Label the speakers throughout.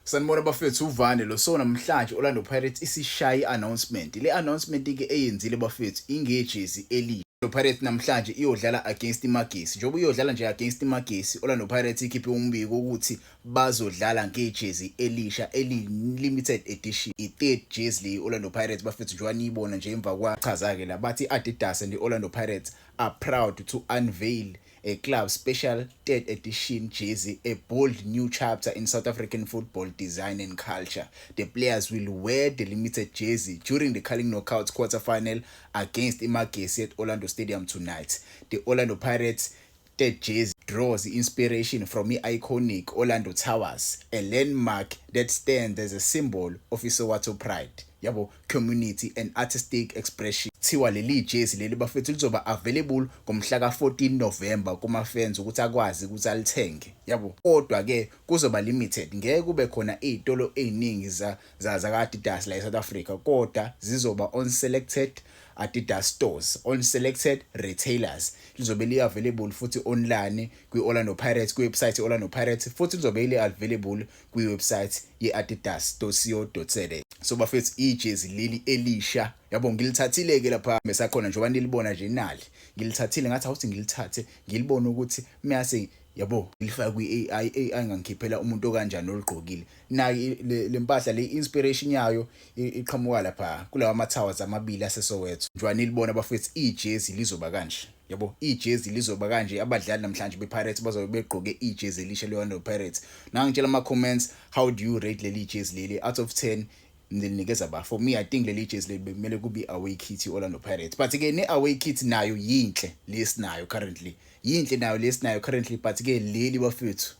Speaker 1: Sanibona bafethu, uvane lo. So namhlanje Orlando Pirates isishaye i-announcement. Le announcement ke eyenzile bafethu ingejezi elisha. Orlando Pirates namhlanje iyodlala against iMagesi. Njengoba iyodlala nje against iMagesi, Orlando Pirates ikhiphe umbiko ukuthi bazodlala ngejezi elisha eli-limited edition. I-third jersey le Orlando Pirates bafethu, njengoba niyibona nje emva kwachaza-ke la bathi Adidas and the Orlando Pirates are proud to unveil a club special third edition jersey, a bold new chapter in South African football design and culture. The players will wear the limited jersey during the Carling Knockout quarter-final against iMagesi at Orlando Stadium tonight. The Orlando Pirates third jersey draws inspiration from the iconic Orlando Towers, a landmark that stands as a symbol of iSoweto pride, yabo, community and artistic expression. Kuthiwa leli jezi leli bafethu lizoba available ngomhla ka-14 November kuma fans ukuthi akwazi ukuthi alithenge, yabo. Kodwa ke kuzoba limited, ngeke kube khona izitolo eziningi za zaka Adidas la eSouth Africa, kodwa zizoba on selected Adidas stores, on selected retailers. Lizobe li available futhi online kwi-Orlando Pirates, kwi-website ye-Orlando Pirates, futhi lizobe li available kwi-website ye-adidas.co.za. So bafethu, ijezi leli elisha, yabo, ngilithathile ke lapha mesakhona njengoba nilibona nje nali. Ngilithathile ngathi awuthi ngilithathe ngilibone ukuthi mase, yabo, ngilifaka kwi-AI, AI ngangikhiphela umuntu okanjani oligqokile. Naki le mpahla le, inspiration yayo iqhamuka lapha kulawa ama towers amabili aseSoweto. Njengoba nilibona bafethu, ijezi lizoba kanje, yabo, ijezi lizoba kanje. Abadlali namhlanje bePirates bazobe begqoke ijezi elisha le-Orlando Pirates. Nangitshela ama comments, how do you rate leli jezi leli out of 10? Ngilinikeza ba? For me, I think leli jezi leli bekumele kube away kit i-Orlando Pirates, but ke ne-away kit nayo yinhle lesinayo currently, yinhle nayo lesinayo currently, but ke leli bafethu,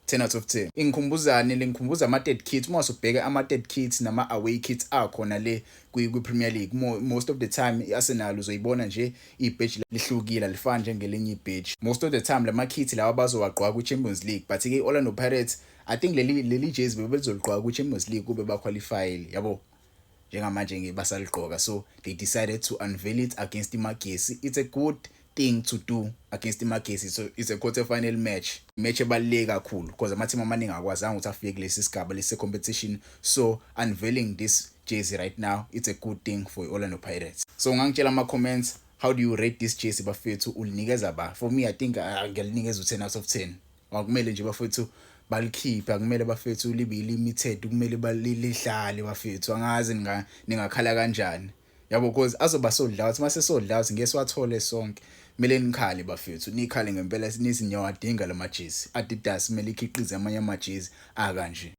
Speaker 1: 10 out of 10. Ingikhumbuzani? Lingikhumbuza ama-third kit. Uma usubheka ama-third kits nama-away kits akhona le kwi-Premier League, most of the time i-Arsenal uzoyibona nje ibheji lihlukile, alifani njengelinye ibheji. Most of the time lama kits lawa bazowagqoka kwi-Champions League, but ke i-Orlando Pirates, I think leli jezi bebezoliqoka kwi-Champions League kube baqualifyile, yabo. Njengamanje nge basaligqoka, so they decided to unveil it against iMagesi. It's a good thing to do against iMagesi. So it's a quarter final match, match ebaluleke kakhulu because ama-team amaningi akwazanga ukuthi afike kulesi sigaba lesi competition. So unveiling this jersey right now, it's a good thing for i-Orlando Pirates. So ungangitshela ama-comments, how do you rate this jersey bafethu? Ulinikeza ba? For me, I think ngiyalinikeza u-10 out of 10. Akumele nje bafethu balikhiphe, akumele bafethu libe limited, kumele balihlale bafethu. Angazi ningakhala kanjani, yabo, because azoba sold out. Mase sold out, ngeke siwathole sonke. Kumele nikhale bafethu, nikhale ngempela, nithi niyawadinga lamajezi. Adidas kumele ikhiqize amanye amajezi akanje.